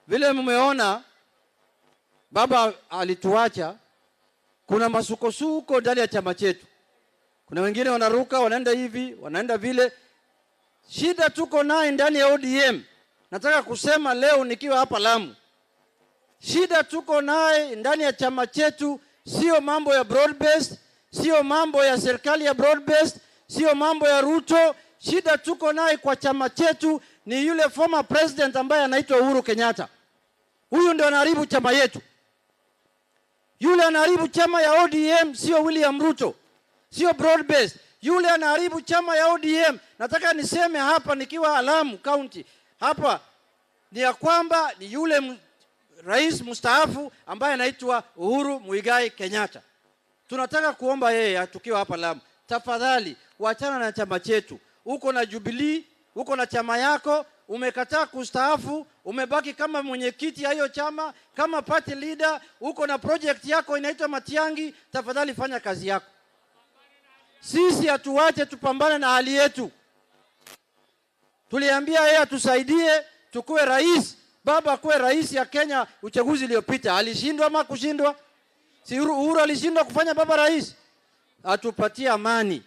Vile mmeona baba alituacha, kuna masukosuko ndani ya chama chetu. Kuna wengine wanaruka, wanaenda hivi, wanaenda vile. Shida tuko naye ndani ya ODM, nataka kusema leo nikiwa hapa Lamu, shida tuko naye ndani ya chama chetu sio mambo ya broad based, sio mambo ya serikali ya broad based, sio mambo ya Ruto. Shida tuko naye kwa chama chetu ni yule former president ambaye anaitwa Uhuru Kenyatta. Huyu ndio anaharibu chama yetu. Yule anaharibu chama ya ODM sio William Ruto, sio broad based. Yule anaharibu chama ya ODM. Nataka niseme hapa nikiwa Lamu County hapa ni ya kwamba ni yule rais mstaafu ambaye anaitwa Uhuru Muigai Kenyatta. Tunataka kuomba yeye tukiwa hapa Lamu, tafadhali wachana na chama chetu. Uko na Jubilee, uko na chama yako, umekataa kustaafu, umebaki kama mwenyekiti ya hiyo chama, kama party leader, uko na project yako inaitwa Matiang'i. Tafadhali fanya kazi yako. Sisi hatuwache, tupambane na hali yetu. Tuliambia yeye atusaidie tukuwe rais, baba akuwe rais ya Kenya. Uchaguzi uliopita alishindwa ama kushindwa? Si Uhuru alishindwa kufanya baba rais? Atupatie amani.